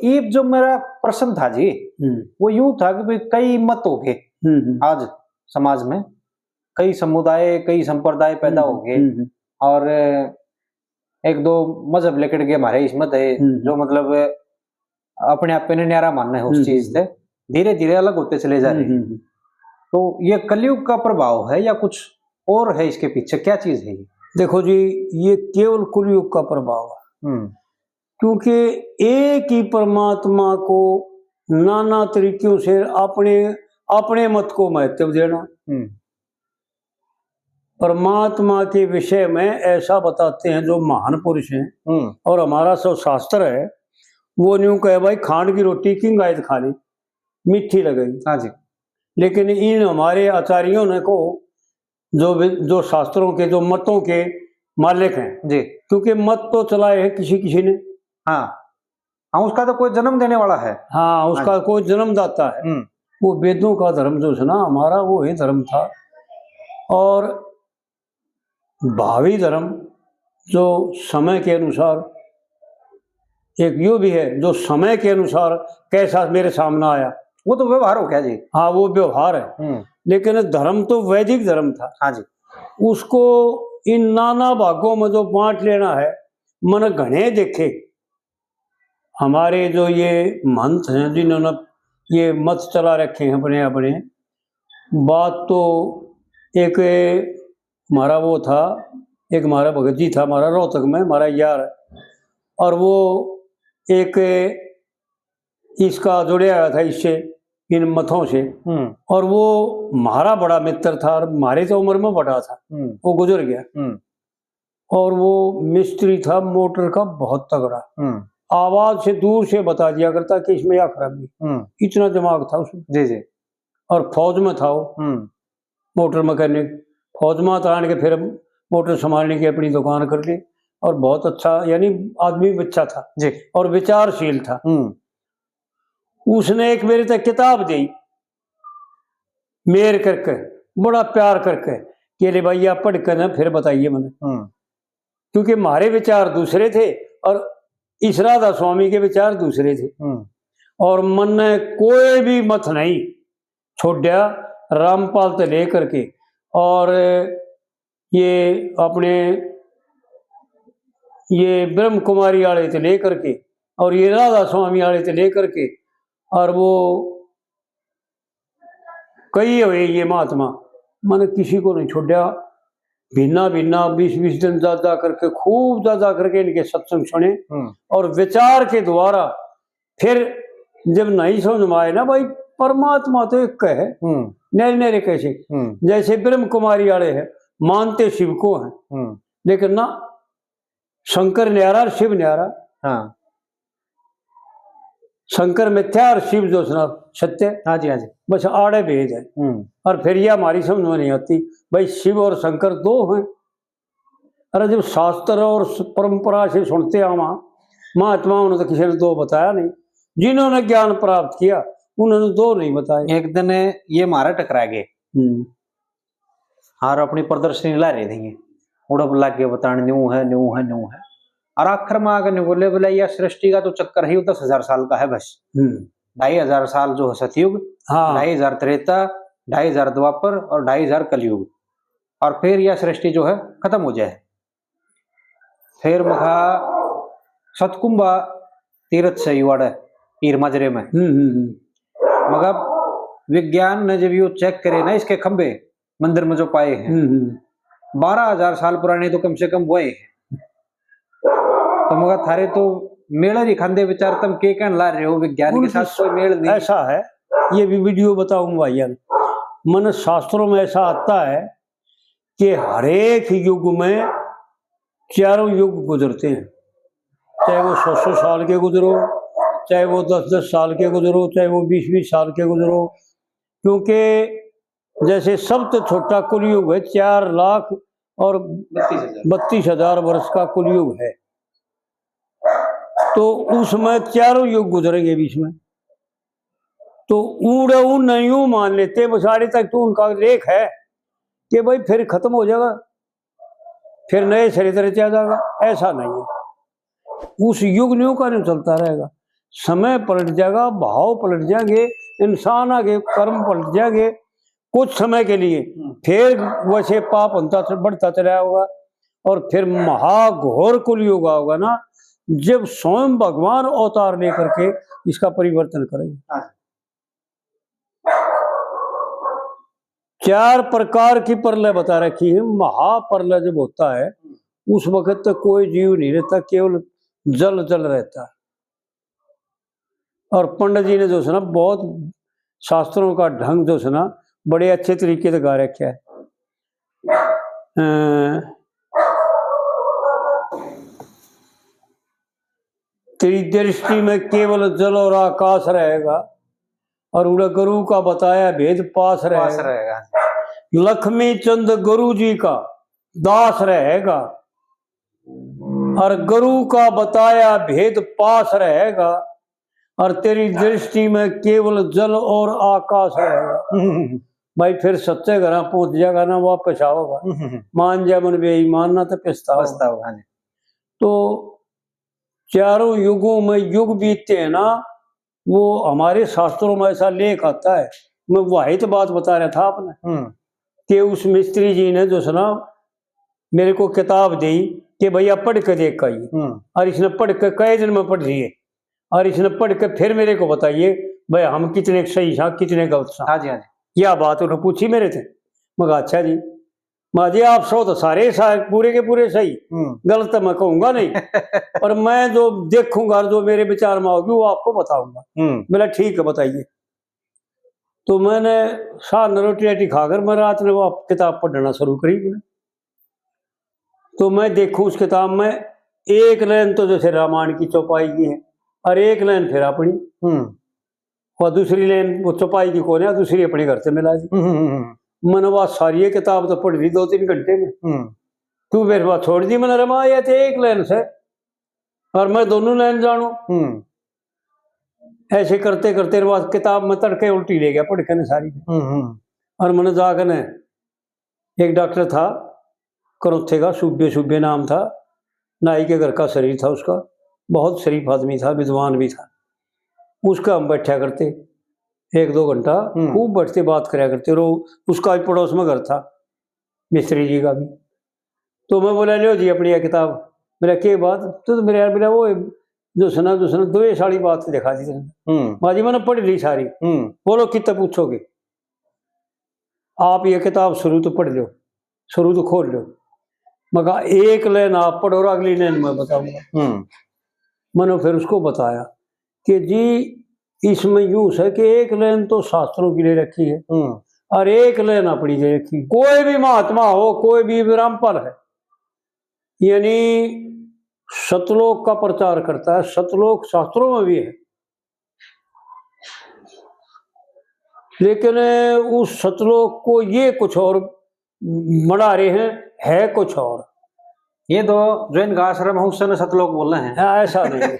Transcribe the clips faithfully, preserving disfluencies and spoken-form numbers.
ये जो मेरा प्रश्न था जी, हम्म। वो यूं था कि भाई, कई मत हो गए हम्म, हम्म। आज समाज में, कई समुदाय, कई संप्रदाय पैदा हम्म, हो गए हम्म, हम्म। और एक दो मजहब लिकड़ गए हमारे इसमें थे, हम्म। जो मतलब अपने आप ने न्यारा मानने हैं उस हम्म, चीज हम्म। से, धीरे धीरे अलग होते चले जा रहे हम्म, हैं। हम्म, हम्म। तो ये कलयुग का प्रभाव है या कुछ और है इसके पीछे, क्या चीज है ये? देखो जी, ये केवल कलयुग का प्रभाव है। हम्म। क्योंकि एक ही परमात्मा को नाना तरीकों से अपने, अपने मत को महत्व देना। हम्म। परमात्मा के विषय में ऐसा बताते हैं जो महान पुरुष हैं। हम्म। और हमारा सब शास्त्र है, वो न्यू कहे, भाई, खांड की रोटी किंग आयत खा ली, मीठी लगेगी। हाँ जी। लेकिन इन हमारे आचार्यों ने को, जो भी, जो शास्त्रों के, जो मतों के मालिक हैं, जी। क्योंकि मत तो चलाए हैं किसी किसी ने। हाँ। हाँ, उसका तो कोई जन्म देने वाला है। हाँ, उसका हाँ जी। कोई जन्मदाता है। हम्म। वो वेदों का धर्म जो है ना हमारा, वो ही धर्म था। और भावी धर्म जो समय के अनुसार, एक यो भी है जो समय के अनुसार कैसा मेरे सामने आया। वो तो व्यवहार हो गया जी। हाँ, वो व्यवहार है। हम्म। लेकिन धर्म तो वैदिक धर्म था। हाँ जी। उसको इन नाना भागों में जो बांट लेना है, मन घणे देखे। हमारे जो ये महंत हैं, जिन्होंने ये मत चला रखे हैं अपने, अपने, बात तो एक हमारा वो था, एक हमारा भगत जी था, हमारा रोहतक में, हमारा यार, और वो एक इसका जुड़या हुआ था इससे, इन मथों से, हम्म। और वो हमारा बड़ा मित्र था और हमारे तो उम्र में बड़ा था, हम्म। वो गुजर गया। हम्म। और वो मिस्त्री था मोटर का बहुत तगड़ा। हम्म। आवाज से दूर से बता दिया करता कि इसमें या खराबी। हम्म। इतना दिमाग था उसमें। जी, जी। और फौज में था वो, हम्म। Motor mechanic. फौज में तो आन के फिर मोटर संभालने की अपनी दुकान कर ली और बहुत अच्छा, यानी आदमी भी अच्छा था जी। और विचारशील था। हम्म। उसने एक मेरे तक किताब दी, मेर करके, बड़ा प्यार करके, कि ले भाई, आप पढ़ कर ना फिर बताइए मैंने। हम्म। क्योंकि हमारे विचार दूसरे थे और इस राधा स्वामी के विचार दूसरे थे। हम्म। और मन ने कोई भी मत नहीं छोड़ा, रामपाल ते लेकर के और ये अपने, ये ब्रह्म कुमारी वाले ते लेकर के और ये राधा स्वामी वाले ते लेकर के, और वो कई हुए ये महात्मा, मैंने किसी को नहीं छोड़ा। भिन्ना भिन्ना बीस बीस दिन जा जा करके, खूब जा जा करके इनके सत्संग सुने हम्म। और विचार के द्वारा फिर जब नहीं समझ में आए ना भाई, परमात्मा तो एक है, हम्म। न्यारे न्यारे कैसे? हम्म। जैसे ब्रह्म कुमारी वाले हैं, मानते शिव को हैं, हम्म। लेकिन ना, शंकर न्यारा और शिव न्यारा। हाँ। शंकर मिथ्या और शिव जो है ना सत्य। हाँ जी, हाँ जी। बस आड़े भेद है। हम्म। और फिर ये हमारी समझ में नहीं आती, भाई, शिव और शंकर दो हैं। अरे, जब शास्त्र और स-, परंपरा से सुनते आवा, महात्माओं ने तो किसी ने दो बताया नहीं। जिन्होंने ज्ञान प्राप्त किया, उन्होंने दो नहीं बताए। एक दिन ये मारा टकरा गए। हम्म। और अपनी प्रदर्शनी ला रहे थे, उड़प लाग के बताने, न्यू है, न्यू है, न्यू है। और आखिर में आके न्यू बोले, बोले, "यह सृष्टि का तो चक्कर है, वो दस हजार साल का है बस। हम्म। ढाई हजार साल जो है सतयुग, हाँ। ढाई हजार त्रेता, ढाई हजार द्वापर और ढाई हजार कलयुग, और फिर यह सृष्टि जो है खत्म हो जाए।" फिर मखा सतकुंभा तीरथ से युवाड़े पीर माजरे में। हम्म, हम्म, हम्म। मगर विज्ञान ने जब यो चेक करे ना, इसके खंभे मंदिर में जो पाए हैं, हम्म, हम्म। बारह हजार साल पुराने तो कम से कम वो हैं। तो मगर थारे तो मेल नहीं खांदे विचार, तुम के कहन ला रहे हो, विज्ञान के उनकी साथ कोई मेल नहीं। ऐसा है, ये भी वीडियो बताऊंगा भाईजान। मन शास्त्रों में ऐसा आता है कि हरेक युग में चारों युग गुजरते हैं, चाहे वो सौ सौ साल के गुजरो, चाहे वो दस दस साल के गुजरो, चाहे वो बीस बीस साल के गुजरो, क्योंकि जैसे सबसे छोटा कलयुग है, चार लाख और बत्तीस हजार। बत्तीस हजार वर्ष का कलयुग है, तो उसमें चारों युग गुजरेंगे बीच में। तो उड़े उन्हें यूं मान लेते, बस आड़े तक तो उनका लेख है कि भाई फिर खत्म हो जाएगा, फिर नए सिरे से रचा जाएगा। ऐसा नहीं है, उस युग न्यू का न्यू चलता रहेगा। समय पलट जाएगा, भाव पलट जाएंगे, इंसान आगे कर्म पलट जाएंगे कुछ समय के लिए। हम्म। फिर वैसे पाप होता च-, बढ़ता चला होगा और फिर महाघोर कलयुग होगा ना, जब स्वयं भगवान अवतार लेकर के इसका परिवर्तन करेंगे। हाँ। चार प्रकार की प्रलय बता रखी है। महाप्रलय जब होता है, उस वक्त तो कोई जीव नहीं रहता, केवल जल जल रहता है। और पंडित जी ने जो है ना, बहुत शास्त्रों का ढंग जो है ना, बड़े अच्छे तरीके से गा रखा है। अ, तेरी दृष्टि में केवल जल और आकाश रहेगा, और उड़े गुरु का बताया भेद पास रहेगा। पास रहेगा। लक्ष्मी चंद गुरु जी का दास रहेगा, और गुरु का बताया भेद पास रहेगा, और तेरी दृष्टि में केवल जल और आकाश रहेगा। भाई, फिर सच्चे घर पहुंच जाएगा ना, वापस आओगा। मान जा मन बेईमान, ना तो पछताओगा। पछताओगा, हाँ जी। तो चारों युगों में युग बीतते हैं ना, वो हमारे शास्त्रों में ऐसा लेख आता है। मैं वही तो बात बता रहा था आपने हम्म। कि उस मिस्त्री जी ने जो सुना, मेरे को किताब दी कि भैया पढ़ के देख आइए। हम्म। और इसने पढ़ के कई दिन में पढ़ लिए, और इसने पढ़ के फिर मेरे को बताइए, भाई, हम कितने सही सा, कितने गलत सा। हाँ जी, हाँ जी। यह बात उन्होंने पूछी मेरे से। मैं कहा, अच्छा जी। मैं कहा, जी, आप सौ तो सारे सा-, पूरे के पूरे सही, हम्म। गलत तो मैं कहूंगा नहीं, पर मैं जो देखूंगा और जो मेरे विचार में आओगी, वो आपको बताऊंगा। हम्म। बोला, ठीक है, बताइए। तो मैंने साथ में रोटी राटी खाकर मैं रात ने वो किताब पढ़ना शुरू करी मैंने। तो मैं देखूं उस किताब में एक लाइन तो जैसे रामायण की चौपाई की है, और एक लाइन फिर अपनी। हम्म। और दूसरी लाइन वो चौपाई की कोने, दूसरी अपने घर से मिला दी। हम्म, हम्म, हम्म। मैंने वह सारी ये किताब तो पढ़ ली दो तीन घंटे में। हम्म। तू मेरे पास छोड़ दी, मैंने रमा, ये तो एक लाइन से, और मैं दोनों लाइन जानू। हम्म। ऐसे करते करते वो किताब में तड़के उल्टी ले गया पढ़ के ने सारी। हम्म, हम्म। और मैंने जाकर ने एक डॉक्टर था, करोथे का, सूबे सूबे नाम था, नाई के घर का शरीर था उसका, बहुत शरीफ आदमी था, विद्वान भी था। उसका हम बैठा करते एक दो घंटा, हम्म। खूब बैठते, बात करया करते। रो उसका भी पड़ोस में घर था, मिस्त्री जी का भी। तो मैं बोला, "लो जी अपनी ये किताब।" मेरा, "के बात?" तो, तो मेरे यार, मेरा वो जो सुना, जो सुना, दो ये सारी बात दिखा दी तुमने। हम्म। माँ जी, मैंने पढ़ ली सारी। हम्म। बोलो, कितना पूछोगे? आप ये किताब शुरू तो पढ़ लो, शुरू तो खोल लो। मैं कहा, "एक लाइन आप पढ़ो और अगली लाइन मैं बताऊंगा।" हम्म। मैंने फिर उसको बताया कि जी, इसमें यूं है कि एक लाइन तो शास्त्रों की ले रखी है हम्म। और एक लाइन अपनी ले रखी। कोई भी महात्मा हो, कोई भी ब्राह्मण है, यानी सतलोक का प्रचार करता है, सतलोक शास्त्रों में भी है, लेकिन उस सतलोक को ये कुछ और बना रहे हैं, है कुछ और। ये तो जो इनका आश्रम है, उसने सतलोक बोल रहे हैं। हाँ, ऐसा नहीं है।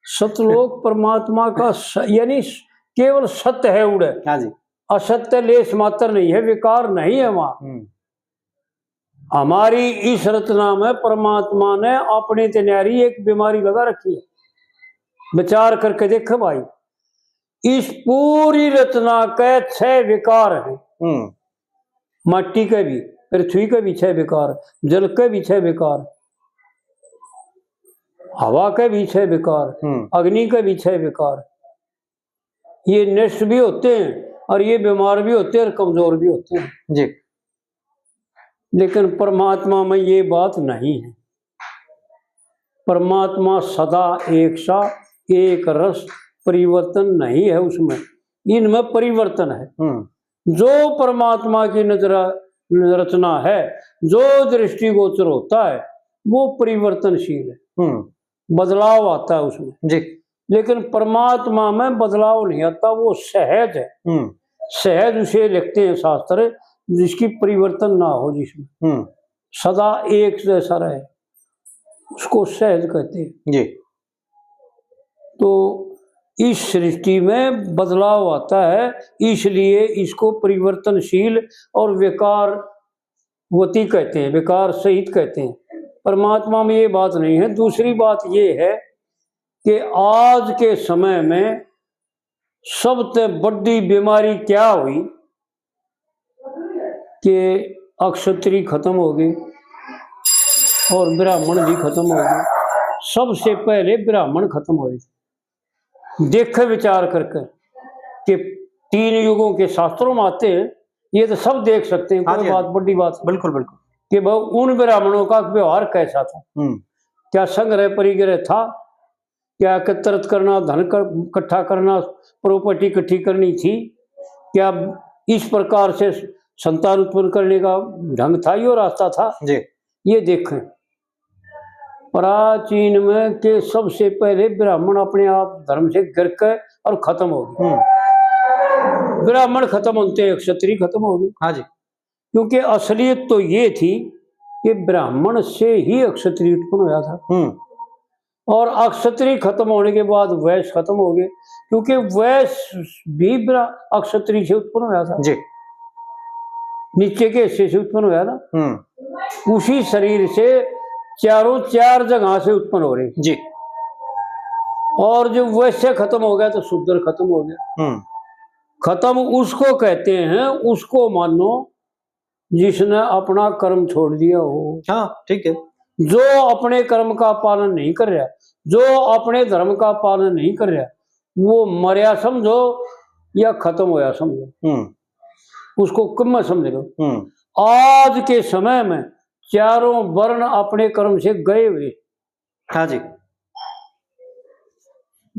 सतलोक परमात्मा का स-, यानी केवल सत्य है उड़े। हाँ जी। असत्य लेश मात्र नहीं है, विकार नहीं है वहां। हम्म। हमारी इस रचना में परमात्मा ने अपनी ते न्यारी एक बीमारी लगा रखी है। विचार करके देखे भाई, इस पूरी रचना के छह विकार हैं। हम्म। माटी के भी, पृथ्वी के भी छह विकार, जल के भी छह विकार, हवा के भी छह विकार, हम्म। अग्नि के भी छह विकार। ये नष्ट भी होते हैं और ये बीमार भी होते हैं और कमजोर भी होते हैं। जी। लेकिन परमात्मा में ये बात नहीं है। परमात्मा सदा एक सा, एक रस, परिवर्तन नहीं है उसमें, इनमें परिवर्तन है। हम्म। जो परमात्मा की नजर, रचना है, जो दृष्टिगोचर होता है, वो परिवर्तनशील है। हम्म। बदलाव आता है उसमें। जी। लेकिन परमात्मा में बदलाव नहीं आता, वो सहज है। हम्म। सहज उसे लिखते हैं शास्त्र, जिसकी परिवर्तन ना हो, जिसमें हम्म। सदा एक जैसा रहे, उसको सहज कहते हैं। जी। तो इस सृष्टि में बदलाव आता है, इसलिए इसको परिवर्तनशील और विकारवती कहते हैं, विकार सहित कहते हैं। परमात्मा में ये बात नहीं है। दूसरी बात ये है कि आज के समय में सबसे बड़ी बीमारी क्या हुई कि अक्षत्री खत्म हो गई और ब्राह्मण भी खत्म हो गए। सबसे पहले ब्राह्मण खत्म हुए। देखे विचार करके कि तीन युगों के शास्त्रों में आते हैं, ये तो सब देख सकते हैं। हाँ कोई जी, हाँ बात, जी। बड़ी बात है बिल्कुल, बिल्कुल। कि भाई उन ब्राह्मणों का व्यवहार कैसा था, हम्म। क्या संग्रह परिग्रह था, क्या एकत्रित करना, धन कर, इकट्ठा करना, प्रॉपर्टी इकट्ठी करनी थी, क्या इस प्रकार से संतान उत्पन्न करने का ढंग था, यो रास्ता था, जी। ये देखें। प्राचीन में के सबसे पहले ब्राह्मण अपने आप धर्म से गिर के और खत्म हो गए। हम्म। ब्राह्मण खत्म होते हैं, क्षत्रिय खत्म हो गए। हाँ जी। क्योंकि असलियत तो ये थी कि ब्राह्मण से ही अक्षत्रिय उत्पन्न होया था। हम्म। और अक्षत्रिय खत्म होने के बाद वैश्य खत्म हो गए, क्योंकि वैश्य भी ब्रा-, अक्षत्रिय से उत्पन्न होया था। जी। नीचे के हिस्से से उत्पन्न होया ना। हम्म। उसी शरीर से चारों चार जगह से उत्पन्न हो रहे। जी। और जो वैश्य खत्म हो गया तो शूद्र खत्म हो गया। हम्म। खत्म उसको कहते हैं, उसको मानो जिसने अपना कर्म छोड़ दिया हो। हाँ, ठीक है। जो अपने कर्म का पालन नहीं कर रहा, जो अपने धर्म का पालन नहीं कर रहा, वो मरया समझो या खत्म होया समझो। हम्म। उसको कम में समझ लो। हम्म। आज के समय में चारों वर्ण अपने कर्म से गए हुए। हाँ जी।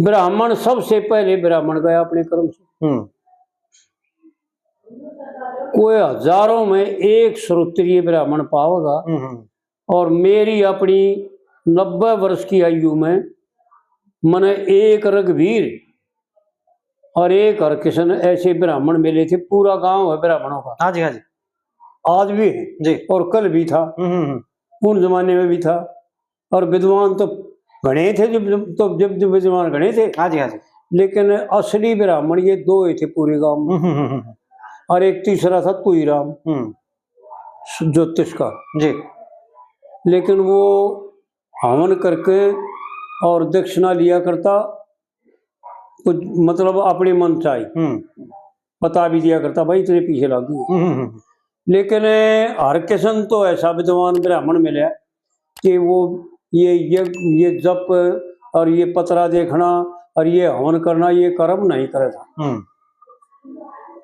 ब्राह्मण सबसे पहले ब्राह्मण गया अपने कर्म से। हम्म। कोई हजारों में एक श्रोत्रिय ब्राह्मण पावेगा। हम्म, हम्म। और मेरी अपनी नब्बे वर्ष की आयु में मने एक रघुवीर और एक हरकिशन ऐसे ब्राह्मण मिले थे। पूरा गांव है ब्राह्मणों का। हाँ जी, हाँ जी। आज भी है जी। और कल भी था। हम्म, हम्म, हम्म। उन जमाने में भी था। और विद्वान तो घणे थे, जब, जब, तो जब, जब विद्वान घणे थे। हाँ जी, हाँ जी। लेकिन असली ब्राह्मण ये दो ही थे पूरे गांव में। हम्म, हम्म, हम्म, हम्म। और एक तीसरा था तुईराम, हम्म। ज्योतिष का। जी। लेकिन वो हवन करके और दक्षिणा लिया करता, कुछ मतलब अपने मन चाही। हम्म। बता भी दिया करता, भाई इतने पीछे लाग गए। हम्म, हम्म, हम्म। लेकिन हरकिशन तो ऐसा विद्वान ब्राह्मण मिला कि वो ये, ये, ये जप और ये पतरा देखना और ये हवन करना, ये कर्म नहीं करे था। हम्म।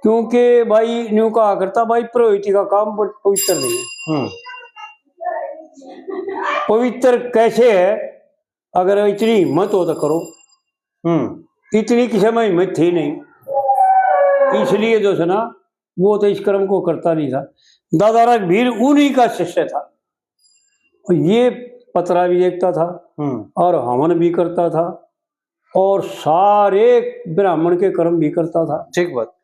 क्योंकि भाई न्यू कहा करता, भाई पुरोहिती का काम प-, पवित्र नहीं है। हम्म। पवित्र कैसे है? अगर इतनी हिम्मत हो तो करो। हम्म। इतनी किसी में हिम्मत थी नहीं, इसलिए जो है ना, वो तो इस कर्म को करता नहीं था। दादा रघुवीर उन्हीं का शिष्य था। ये पतरा भी देखता था, हम्म। और हवन भी करता था, और सारे ब्राह्मण के कर्म भी करता था। ठीक बात।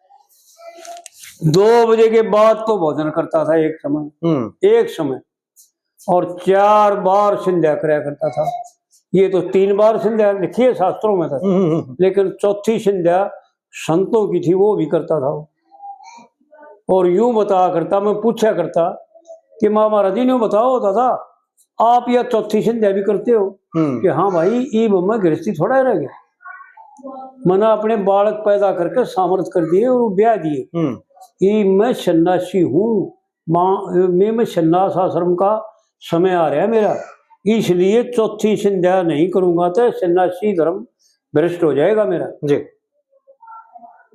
दो बजे के बाद तो भोजन करता था एक समय, हम्म। एक समय, और चार बार संध्या करया करता था। ये तो तीन बार संध्या लिखी है शास्त्रों में तो, हम्म, हम्म, हम्म। लेकिन चौथी संध्या संतों की थी, वो भी करता था वो। और यूं बताया करता, मैं पूछा करता कि माँ महाराज जी, न्यू बताओ दादा, आप यह चौथी संध्या भी करते हो? हम्म। कि हाँ भाई, इब मैं गृहस्थी थोड़ा रह गया, मैंने अपने बालक पैदा करके सामर्थ कर दिए और वो ब्याह दिए। हम्म। इब मैं सन्यासी हूँ, माँ, मैं, मैं सन्यास आश्रम का समय आ रहा है मेरा, इसलिए चौथी संध्या नहीं करूंगा तो सन्यासी धर्म भ्रष्ट हो जाएगा मेरा। जी।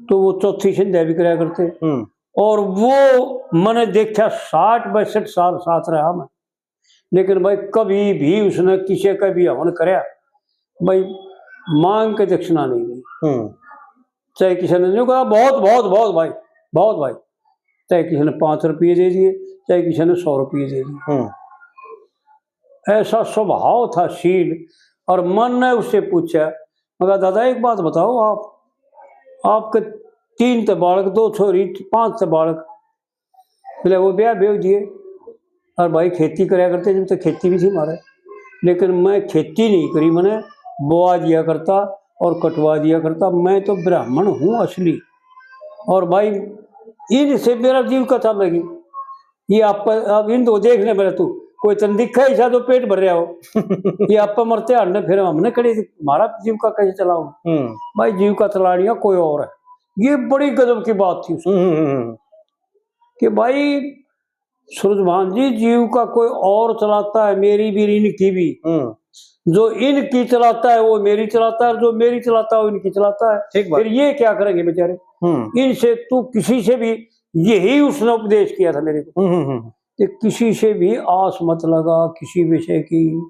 तो वो चौथी संध्या भी कराया करते। हम्म। और वो मैंने देखा, साठ बासठ साल साथ रहा मैं, लेकिन भाई कभी भी उसने किसी का भी हवन करया, भाई मांग के दक्षिणा नहीं ली। हम्म। चाहे किसी ने न्यू कहा, "बहुत, बहुत, बहुत भाई, बहुत भाई।" चाहे किसी ने पाँच रुपये दे दिए, चाहे किसी ने सौ रुपये दे दिए। हम्म। ऐसा स्वभाव था शील। और मन ने उससे पूछा, मगर, "दादा, एक बात बताओ, आप, आपके तीन ते बालक, दो छोरी, पांच ते बालक, बोले, वो ब्याह ब्याह दिए, और भाई खेती करया करते, जब तक खेती भी थी हमारे, लेकिन मैं खेती नहीं करी, मैंने बोआ दिया करता और कटवा दिया करता, मैं तो ब्राह्मण हूँ असली।" और भाई, इनसे मेरा जीव कथा लगी। ये आप, अब इन दो देखने वाले तू, कोई तन दिखा ही सा तो पेट भर रहा हो। ये आप मरते हंडे, फिर हमने कड़ी हमारा जीविका कैसे चलाओ? हम्म। भाई, जीविका चलानी है कोई और है। ये बड़ी गजब की बात थी उसमें। हम्म, हम्म, हम्म। कि भाई सूरज भान जी, जीविका कोई और चलाता है, मेरी भी, इनकी भी। हम्म। जो इनकी चलाता है वो मेरी चलाता है, और जो मेरी चलाता है वो इनकी चलाता है। ठीक बात। फिर ये क्या करेंगे बेचारे? हम्म। इनसे तू किसी से भी, यही उसने उपदेश किया था मेरे को हम्म, हम्म, हम्म। कि किसी से भी आस मत लगा किसी विषय की।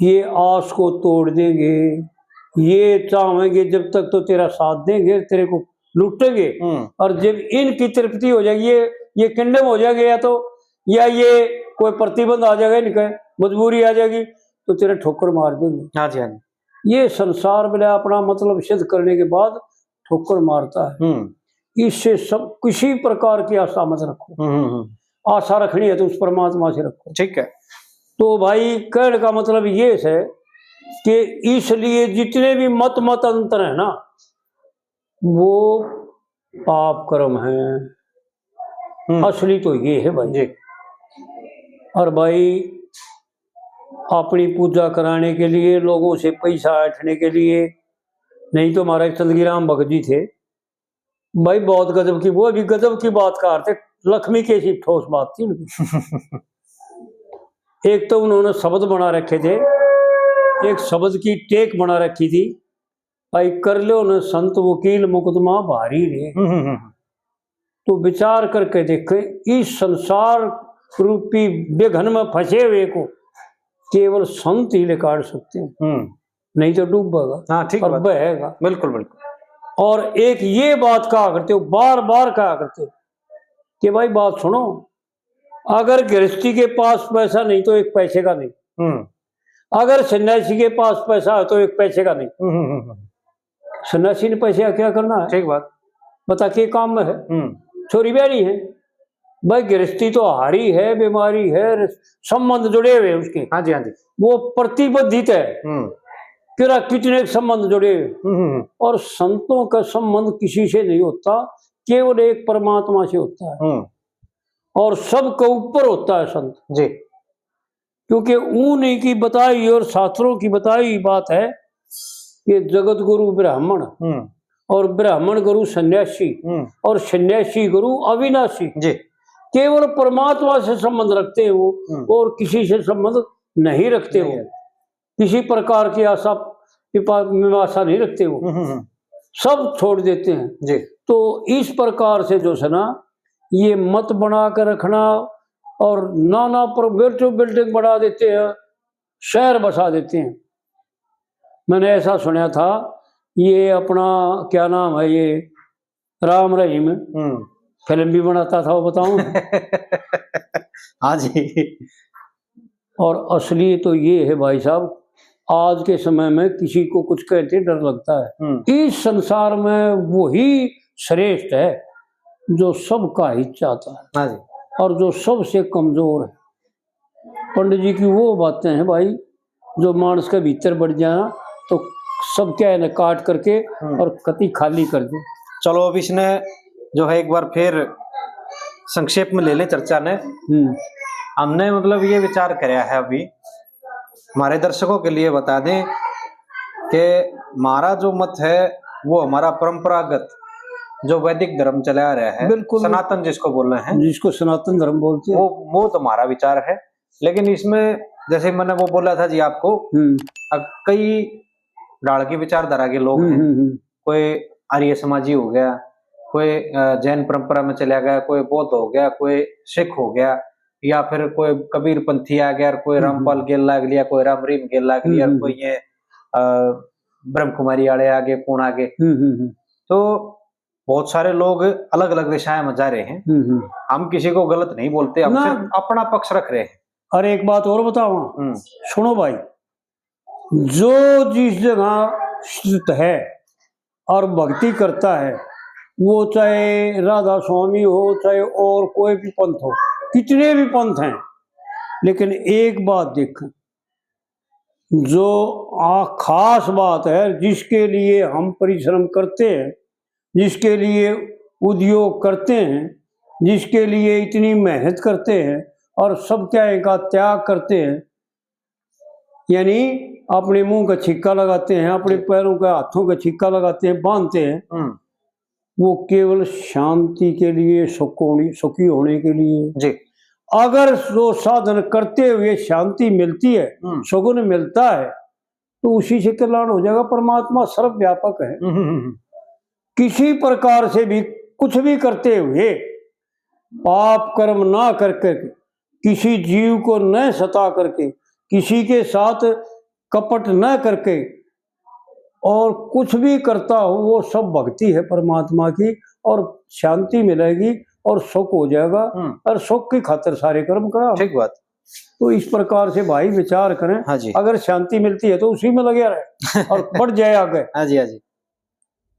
ये आस को तोड़ देंगे, ये चाहेंगे जब तक तो तेरा साथ देंगे, तेरे को लूटेंगे। हम्म। और जब इनकी तृप्ति हो जाएगी, ये ये किंडम हो जाएंगे, या तो या ये कोई प्रतिबंध आ जाएगा, इनका मजबूरी आ जाएगी, तो तेरे ठोकर मार देंगे। हाँ जी, हाँ जी। ये संसार मिला अपना मतलब सिद्ध करने के बाद ठोकर मारता है। हम्म। इससे सब किसी प्रकार की आशा मत रखो। हम्म, हम्म, हम्म। आशा रखनी है तो उस परमात्मा से रखो। ठीक है। तो भाई, कहने का मतलब ये है कि इसलिए जितने भी मत मतांतर है ना, वो पाप कर्म है। हम्म। असली तो ये है भाई। जी। और भाई, अपनी पूजा कराने के लिए, लोगों से पैसा ऐंठने के लिए, नहीं तो महाराज चंदगी राम भगत जी थे भाई, बहुत गजब की, वो भी गजब की बात कहा थे, लक्ष्मी कैसी ठोस बात थी उनकी। एक तो उन्होंने शब्द बना रखे थे, एक शब्द की टेक बना रखी थी, भाई, कर लो न संत वकील मुकदमा भारी रे। हम्म, हम्म, हम्म। तो विचार करके देखें, इस संसार रूपी विघ्न में फंसे हुए को केवल संत ही निकाल सकते हैं, हम्म। नहीं तो डूबेगा हाँ, ठीक और बात। बहेगा। बिल्कुल, बिल्कुल। और एक ये बात कहा करते हो, बार बार कहा करते हो कि भाई, बात सुनो, अगर गृहस्थी के पास पैसा नहीं तो एक पैसे का नहीं, हम्म। अगर सन्यासी के पास पैसा है तो एक पैसे का नहीं। हम्म, हम्म, हम्म। सन्यासी ने पैसे का क्या करना है? ठीक बात। बता के काम में है। हम्म। छोरी ब्याही है भाई, गृहस्थी तो हारी है, बीमारी है, संबंध जुड़े हुए हैं उसके। हाँ जी, हाँ जी। वो प्रतिबंधित है। हम्म। तेरा कितने संबंध जुड़े हुए। हम्म, हम्म, हम्म। और संतों का संबंध किसी से नहीं होता, केवल एक परमात्मा से होता है। हम्म। और सबके ऊपर होता है संत। जी। क्योंकि उन्हीं की बताई और शास्त्रों की बताई बात है कि जगत गुरु ब्राह्मण हम्म। और ब्राह्मण गुरु सन्यासी हम्म। और सन्यासी गुरु अविनाशी। जी। केवल परमात्मा से संबंध रखते हैं वो, हम्म। और किसी से संबंध नहीं रखते नहीं वो। है। किसी प्रकार की आशा, विपा-, मीमांसा नहीं रखते वो। हम्म, हम्म, हम्म। सब छोड़ देते हैं। जी। तो इस प्रकार से जो है ना, ये मत बना के रखना और नाना पर बिल्डिंग, बिल्डिंग बना देते हैं, शहर बसा देते हैं। मैंने ऐसा सुना था, ये अपना क्या नाम है, ये राम रहीम हम्म। फिल्म भी बनाता था, वो बताऊं? हाँ जी। और असली तो ये है भाई साहब, आज के समय में किसी को कुछ कहते डर लगता है। हम्म। इस संसार में वही श्रेष्ठ है जो सबका हित चाहता है हाँ जी। और जो सबसे कमजोर है। पंडित जी की वो बातें हैं भाई, जो मानस के भीतर बढ़ जाए ना, तो सब क्या है ना काट करके हम्म। और कति खाली कर दे। चलो, अब इसने जो है एक बार फिर संक्षेप में ले लें चर्चा ने। हम्म। हमने मतलब ये विचार करया है अभी, हमारे दर्शकों के लिए बता दें कि हमारा जो मत है वो हमारा परंपरागत जो वैदिक धर्म चला आ रहा है, बिल्कुल। सनातन जिसको बोल रहे हैं, जिसको सनातन धर्म बोलते हैं। वो, वो तो हमारा विचार है, लेकिन इसमें जैसे मैंने वो बोला था जी आपको, हम्म। अब कई ढाल की विचारधारा के लोग हम्म, हैं। हम्म, हम्म। कोई आर्य समाजी हो गया, कोई, अ, जैन परंपरा में चला गया, कोई बौद्ध हो गया, कोई सिख हो गया, या फिर कोई कबीर पंथी आ गया, कोई हम्म, रामपाल हम्म। गेल लाग लिया, कोई राम रहीम गेल लाग लिया, हम्म, हम्म। कोई ये, अ, ब्रह्म कुमारी वाले आ गए, कौन आ गए। हम्म, हम्म, हम्म। तो बहुत सारे लोग अलग-अलग दिशाएं में जा रहे हैं। हम्म, हम्म। हम किसी को गलत नहीं बोलते, हम ना। सिर्फ अपना पक्ष रख रहे हैं। और एक बात और बताऊं, हम्म। सुनो भाई, जो जिस जगह स्थित है और भक्ति करता है, वो चाहे राधा स्वामी हो, चाहे और कोई भी पंथ हो, कितने भी पंथ हैं, लेकिन एक बात देखें, जो आ, खास बात है, जिसके लिए हम परिश्रम करते हैं, जिसके लिए उद्योग करते हैं, जिसके लिए इतनी मेहनत करते हैं और सबके आए का त्याग करते हैं, यानी अपने मुंह का छिक्का लगाते हैं, अपने पैरों का, हाथों का छिक्का लगाते हैं, बांधते हैं, हम्म। वो केवल शांति के लिए, सुख होने, सुखी होने के लिए। जी। अगर जो साधन करते हुए शांति मिलती है, हम्म। सुगुन मिलता है, तो उसी से कल्याण हो जाएगा। परमात्मा सर्वव्यापक है। हम्म, हम्म, हम्म। किसी प्रकार से भी कुछ भी करते हुए पाप कर्म ना करके, किसी जीव को न सता करके, किसी के साथ कपट न करके, और कुछ भी करता हो, वो सब भक्ति है परमात्मा की, और शांति मिलेगी और सुख हो जाएगा। हम्म। और सुख की खातिर सारे कर्म करा। ठीक बात। तो इस प्रकार से भाई विचार करें। हाँ जी। अगर शांति मिलती है तो उसी में लगे रहे और बढ़ जाए आगे। हाँ जी, हाँ जी।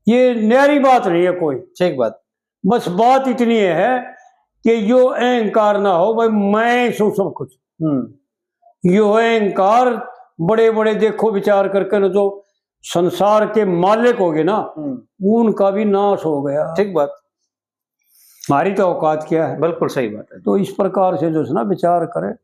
ये न्यारी बात नहीं है कोई। ठीक बात। बस बात इतनी है कि यो अहंकार ना हो भाई, मैं सू सब कुछ। हम्म। यो अहंकार, बड़े बड़े देखो विचार करके ना जो संसार के मालिक हो गए ना, हम्म। उनका भी नाश हो गया। ठीक बात। हमारी तो औकात क्या है? बिल्कुल सही बात है। तो इस प्रकार से जो है ना विचार करें।